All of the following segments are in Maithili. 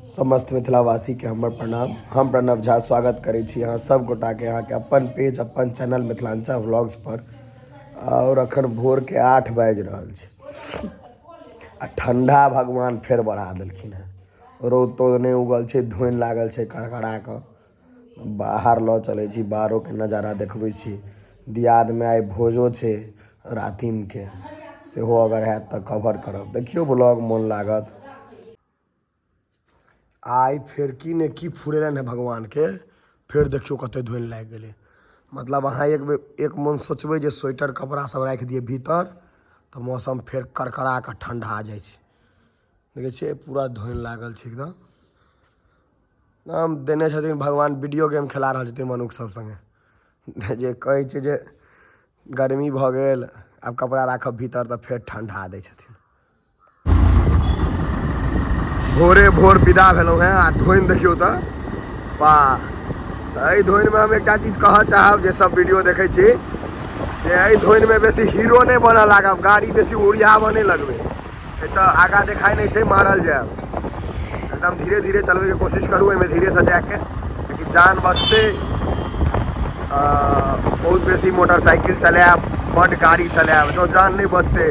समस्त मिथिलावासीके हमर प्रणाम। हम प्रणव झा स्वागत करै छी अहाँ सब गोटाके अहाँके अपन पेज अपन चैनल मिथिलाञ्चल व्लॉग्स पर। आओर अखन भोरके 8 बाजि रहल छै आ ठंडा भगवान फेर बढ़ा देलखिन हेँ। रौद तौद नहि उगल छै, धुनि लागल छै कड़कड़ा कऽ। बाहर लऽ चलै छी, बाहरोके नजारा देखबै छी। दियादमे आइ भोजो छै रातिमके, सेहो अगर हैत तऽ कवर करब। देखियौ ब्लॉग मोन लागत। आइ फेर की ने की फुरेलनि हेँ भगवानके, फेर देखियौ कते धुनि लागि गेलै। मतलब अहाँ एक बेर एक मोन सोचबै जे स्वेटर कपड़ा सब राखि दियै भीतर, तऽ मौसम फेर कड़कड़ा कऽ ठण्डा जाइ छै। देखै छियै पूरा धुनि लागल छै एकदम। नाम देने छथिन भगवान, वीडियो गेम खेला रहल छथिन मनुख सब सङ्गे। जे कहै छै जे गर्मी भऽ गेल आब कपड़ा राखब भीतर, तऽ फेर ठण्डा दै छथिन। भोरे भोर विदा भेलहुँ हेँ आ धुनि देखियौ तऽ वाह। तऽ एहि धुनिमे हम एकटा चीज कहऽ चाहब जे सब वीडियो देखै छी जे एहि धुनिमे बेसी हीरो नहि बनऽ लागब, गाड़ी बेसी उड़ियाबऽ नहि लगबै, एतऽ आगाँ देखाइ नहि छै, मारल जायब। एकदम धीरे धीरे चलबैके कोशिश करू, एहिमे धीरेसँ जायके, लेकिन जान बचतै। बहुत बेसी मोटरसाइकिल चलायब, बड्ड गाड़ी चलायब, जँ जान नहि बचतै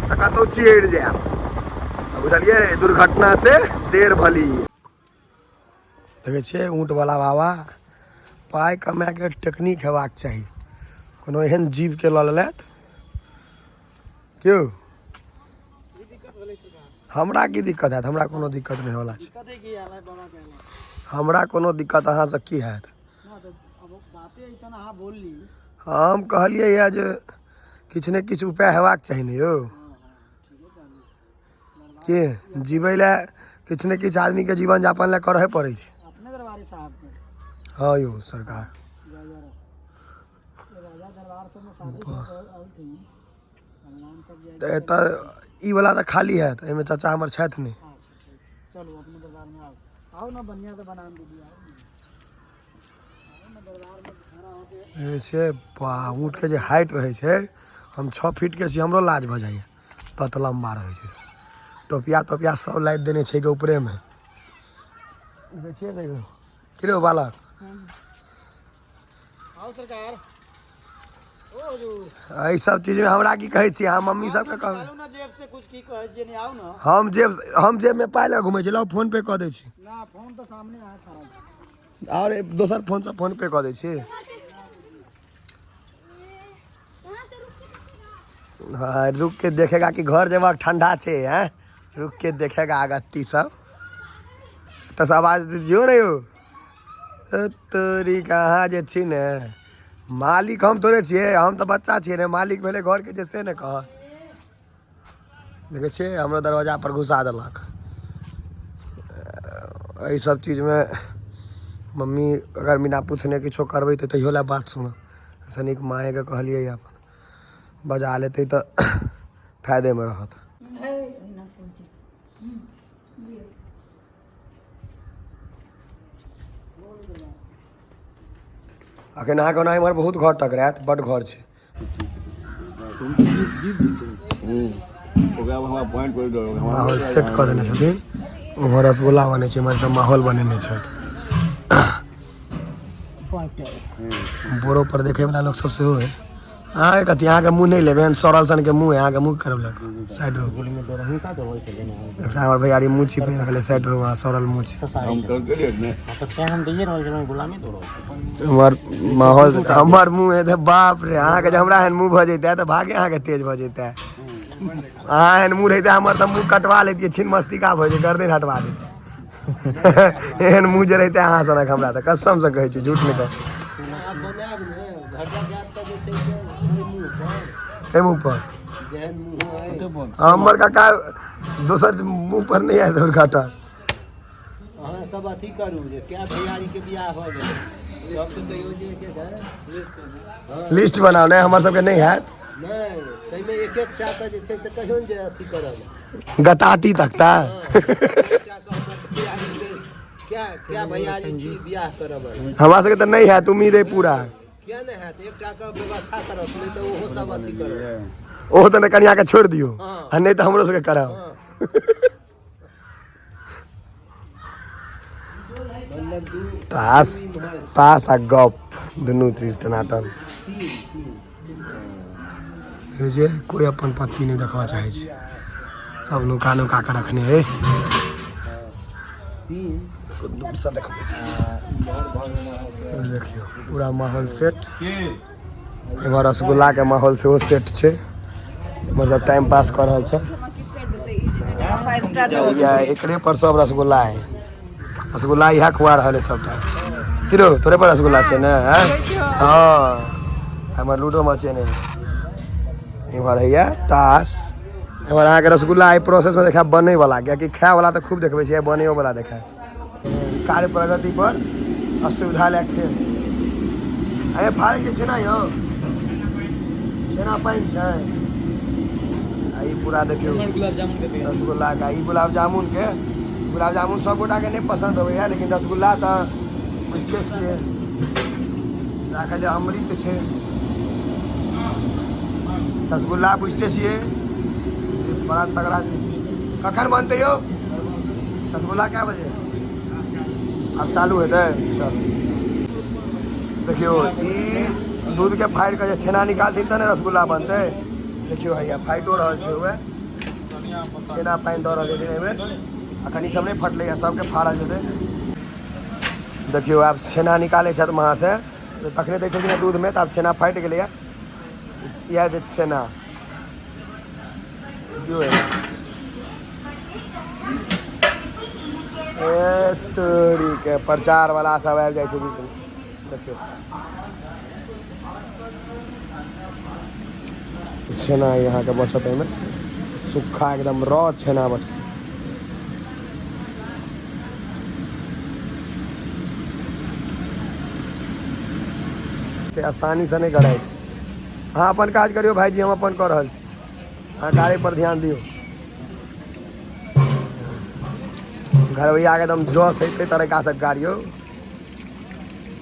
तऽ कतहु चिहरि जायब, बुझलियै? दुर्घटना से देर भली। देखै छियै ऊँटवला बाबा, पाइ कमाइके टेक्निक हेबाक चाही। कोनो एहन जीवके लऽ लेलथि क्यों? हमरा की दिक्कत हैत? हमरा कोनो दिक्कत नहि होला छै। हमरा कोनो दिक्कत अहाँसँ की हैत? हम कहलियै यऽ जे किछु ने किछु उपाय हेबाक चाही ने यौ, के जीबै लए किछु ने किछु आदमीके जीवन यापन लए करहे पड़ै छै। हँ यौ सरकार, तऽ एतऽ ई वाला तऽ खाली हैत, एहिमे चाचा हमर छथि नहि। छै ऊँटके जे हाइट रहै छै, हम 6 फीटके छी, हमरो लाज भऽ जाइए, तत लम्बा रहै छै। टोपिया तोपिया सब लादि देने छै के ऊपरेमे। देखै छियै, देखियौ की रौ बालक। एहि सब चीजमे हमरा की कहै छी अहाँ? मम्मी सबके कहबै। हम जेब हम जेबमे पाइ लऽ घुमै छी। लाउ, फोन पे कऽ दै छी। आओर दोसर फोनसँ फोन पे कऽ दै छी। हाँ, रुक के देखेगा कि घर जेबाक ठंडा छै। हैं, रुक के देखेगा अगत्ती सब। तऽ आवाज दियौ ने यौ। तोरी कहाँ जे छी ने मालिक, हम थोड़े छियै, हम तऽ बच्चा छियै ने। मालिक भेलै घरके जे से ने कह। देखै छियै, हमरो दरवाजा पर घुसा देलक। एहि सब चीजमे मम्मी अगर बिना पूछने किछो करबै तऽ तहियो लए बात सुनऽ। एहिसँ नीक माँएके कहलियै अपन बजा लेतै तऽ फायदेमे रहत। अखन अहाँके ओना इम्हर बहुत घर टकरायत, बड्ड घर छै। माहौल सेट कऽ देने छथिन। उम्हर रसगुल्ला बनै छै, इम्हर सब माहौल बनेने छथि। बोरो पर देखे वाला लोग सब सेहो है। अहाँके कथी? अहाँके मुँह नहि लेबै, एहन सड़ल सनके मुँह है अहाँके। मुँह करब लग साइड रो। एकटा हमर भैयारी मुँह छिपे रखले, साइड रो, अहाँ सड़ल मुँह छै। हमर माहौल, हमर मुँह है। बाप रे, अहाँके जे हमरा एहन मुँह भऽ जैते तऽ भागे अहाँके तेज भऽ जैते। अहाँ एहन मुँह रहिते हमर तऽ मुँह कटवा लेतियै, छिन मस्तिका भऽ जेतै, गर्दन हटवा देतै। एहन मुँह जे रहिते अहाँ सनक हमरा तऽ कसम से कहै छी, झूठ नहि कहब। एहि मुँह पर हमर काका दोसर मुँह पर नहि आयत दुर्घटना। अहाँ सब अथी करू जे कै भैयारी के बियाह भऽ गेलै, सबके कहियौ जे एक एक लिस्ट बनाउ। नहि, हमर सबके नहि हैत। नहि, ताहिमे एक एक टा के जे छै से कहियौ ने जे अथी करल गताती तकता। क्या क्या भैयारी छी बियाह करब? हमरा सबके तऽ नहि हैत, उम्मीद है पूरा। किया नहि हैत? एकटा के व्यवस्था करत, नहि तऽ ओहो सब अथी करत। ओहो तऽ कनिया के छोड़ि दियौ आ नहि तऽ हमरो सबके कराउ। ताश ताश आ गप दुनू चीज टनाटन। जे कोई अपन पत्नी नहि देखबा चाहै छै, सब नुका नुका के रखने है। दूर से देखबै छी, देखियौ पूरा माहौल सेट। एम्हर रसगुल्ला के माहौल सेहो सेट छै, मतलब टाइम पास कऽ रहल छै। एकरे पर सब रसगुल्ला है, रसगुल्ला इएह खुआ रहल है सबटा। किरो तोरे पर रसगुल्ला छै ने? हँ, हमर लूडो मचेने। इम्हर हैया ताश, एम्हर अहाँके रसगुल्ला। एहि प्रोसेसमे देखायब बनैवला, कियाकि खायवला तऽ खूब देखबै छियै, बनैयोवला देखायब। कार्य प्रगति पर असुविधा लए खेल। अरे फाड़ै छै छेना यौ, छेना पानि छै। आ ई पूरा देखियौ रसगुल्ला का, ई गुलाब जामुन के। गुलाब जामुन सब गोटा के नहि पसंद अबैया, लेकिन रसगुल्ला तऽ बुझिते छियै, राखल जे अमृत छै। रसगुल्ला बुझिते छियै, बड़ा तगड़ा चीज छै। कखन बनतै यौ रसगुल्ला? कए बजे आब चालू हेतै? चलू देखियौ, ई दूध के फाड़ि कऽ जे छेना निकालथिन तऽ ने रसगुल्ला बनतै। देखियौ हैया फाटो रहल छै, उएह छेना पानि दऽ रहल छथिन एहिमे। अखन ई सब नहि फटलैया, सबके फाड़ल जेतै। देखियौ आब छेना निकालै छथि वहाँ से, तखने दै छलखिन दूधमे, तऽ आब छेना फाटि गेलैया। इएह छै छेना। देखियौ ए तोरी के प्रचार वाला सब आबि जाइ छै बीचमे। देखियौ छेना अहाँके बचत एहिमे, सूखा एकदम रॉ छेना बचत। आसानीसँ नहि गड़ाइ छै। अहाँ अपन काज करियौ भाइजी, हम अपन कऽ रहल छी, अहाँ गाड़ी पर ध्यान दियौ। घरवैया के एकदम जस हेतै तरीका से गाड़ियो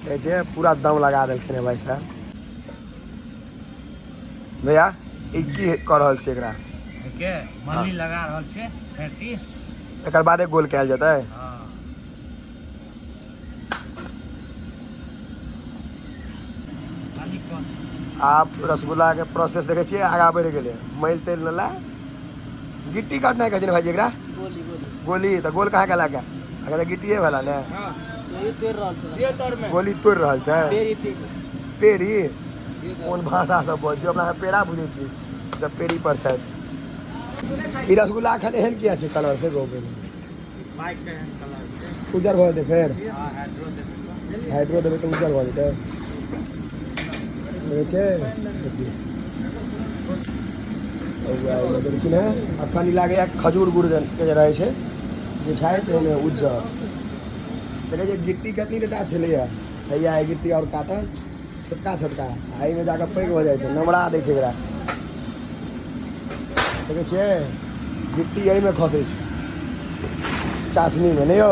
कहै छै, पूरा दम लगा देलखिन है भाई साहब। भैया ई की कऽ रहल छी एकरा? के मल्ली लगा रहल छै फेंटी। एकर बादे गोल कयल जेतै? हँ। आब रसगुल्ला के प्रोसेस देखै छियै आगा बढ़ि गेलै। मैल तेल ला गिट्टी काटनाइ कहै छै ने भाईजी एकरा? गोली गोली। गोली तऽ गोल कहाँ के लए अगर गिट्टिए भेला ने। गोली तोड़ि रहल छै। पेड़ी कोन भाषा सब बजै छै? अपना पेड़ा बुझै छियै, सब पेड़ी पर छथि। ई रसगुल्ला एखन एहन किया छै कलर से गो? उज्जर भऽ जेतै फेर, हाइड्रो देबै तऽ उज्जर भऽ जेतै। देखै छियै, देखियौ देलखिन हेँ। अखन ई लागैए खजूर गुड़ के जे रहै छै मिठाइ तेहने उज्जर। देखै छियै गिट्टी कतनी टटा छलैए, हैया गिट्टी आओर काटल छोटका छोटका, आ एहिमे जाकऽ पैघ भऽ जाइ छै, नमरा दै छै एकरा। देखै छियै गिट्टी एहिमे खसै छै चाशनीमे। नहि यौ,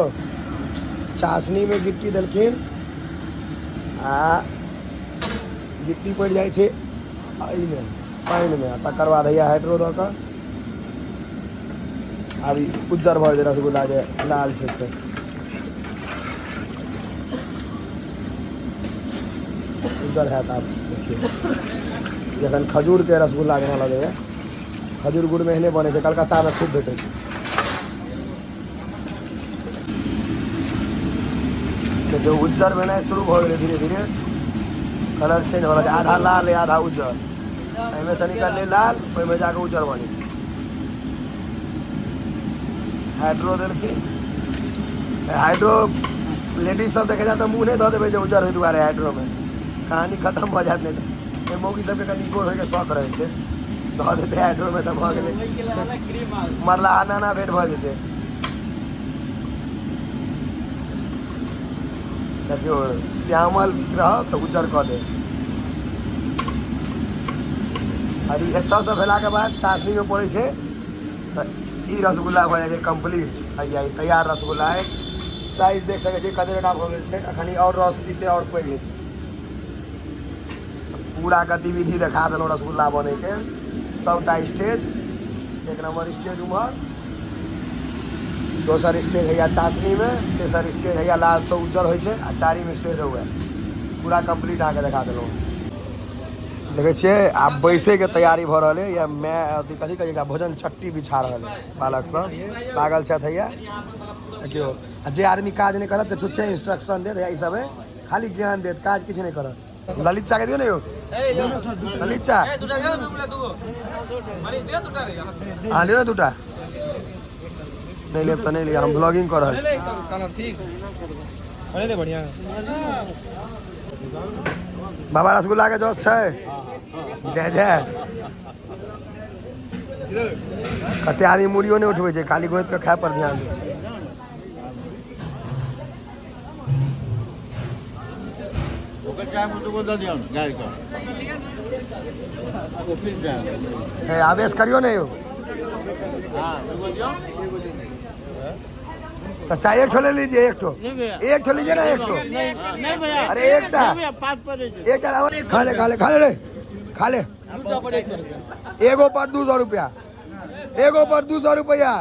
चाशनीमे गिट्टी देलखिन आ गिट्टी पड़ि जाइ छै एहिमे पानिमे, आ तकर बाद हैया हाइड्रो दऽ कऽ आब ई उज्जर भऽ जेतै रसगुल्ला जे लाल छै से उज्जर हैत। आब देखियौ जखन खजूरके रसगुल्ला जेना लगैए, खजूर गुड़मे एहने बनै छै, कलकत्तामे खूब भेटै छै। देखियौ उज्जर भेनाइ शुरू भऽ गेलै, धीरे धीरे कलर चेंज भऽ रहल छै। आधा लाल है आधा उज्जर, एहिमे से निकललै लाल, ओहिमे जाकऽ उज्जर बनै। हाइड्रो देलखिन। हाइड्रो लेडीज सब देखे जाए तऽ मुँह नहि धऽ देबै जे उज्जर होइ दुआरे, हाइड्रोमे कहानी खतम भऽ जायत। नहि तऽ मौगी सबके कनि गोर होइके शौक रहै छै, धऽ देतै हाइड्रोमे तऽ भऽ गेलै, मरलाहा नाना भेट भऽ जेतै। देखियौ श्यामल रहत तऽ उज्जर कऽ देत। आर ई एतऽसँ भेलाके बाद चाशनीमे पड़ै छै तऽ ई रसगुल्ला भऽ जाइ छै कम्प्लीट। हैया ई तैयार रसगुल्ला है। साइज देख सकै छियै कते टा भऽ गेल छै। अखन ई आओर रस पीते आओर पैघ हेतै। पूरा गतिविधि देखा देलहुँ रसगुल्ला बनैके सबटा स्टेज। एक नंबर स्टेज उम्हर। दोसर स्टेज हैया चाशनीमे, तेसर स्टेज हैया लालसँ उज्जर होइ छै, आ चारिम स्टेज हुए। पूरा कम्प्लीट अहाँके देखा देलहुँ। देखै छियै, आब बैसैके तैयारी भऽ रहल है। या मैं अथी कथी कहै छै, एकरा भोजन चट्टी बिछा रहल है। बालक सब लागल छथि। हैया देखियौ, आ जे आदमी काज नहि करत से छुच्छे इंस्ट्रक्शन देत। हैया ई सब है, खाली ज्ञान देत, काज किछु नहि करत। ललित चा के दियौ ने यौ, ललित चा अहाँ लियौ ने दूटा। नहि लेब तऽ नहि लिअ, हम ब्लॉगिंग कऽ रहल छी। बाबा, रसगुल्ला के जोश छै। जय जय। कते आदमी मुड़ियो नहि उठबै छै, खाली गोति के खाय पर ध्यान दै छै। ओकर चाय दूगो दऽ दियौ गाड़ि कऽ। हे, आवेश करियौ ने यौ। हँ, दूगो दियौ। तो चाय एक ठो ले लीजिए, एक ठो, एक ठो लीजिए ना, एक ठो। नहीं भैया। अरे एकटा। पाँच पर। एक खा ले, खा ले, खा ले रे, खा ले। एगो पर 200 रुपया, एगो पर 200 रुपया।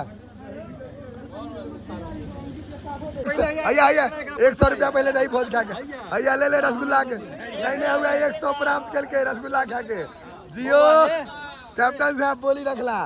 भैया, भैया, 100 रुपया पहले नहीं भोज खा के। भैया, ले ले रसगुल्ला के। नहीं नहीं हुआ, 100 प्राप्त करके रसगुल्ला खा के। जियो कैप्टन साहब, बोली रखला।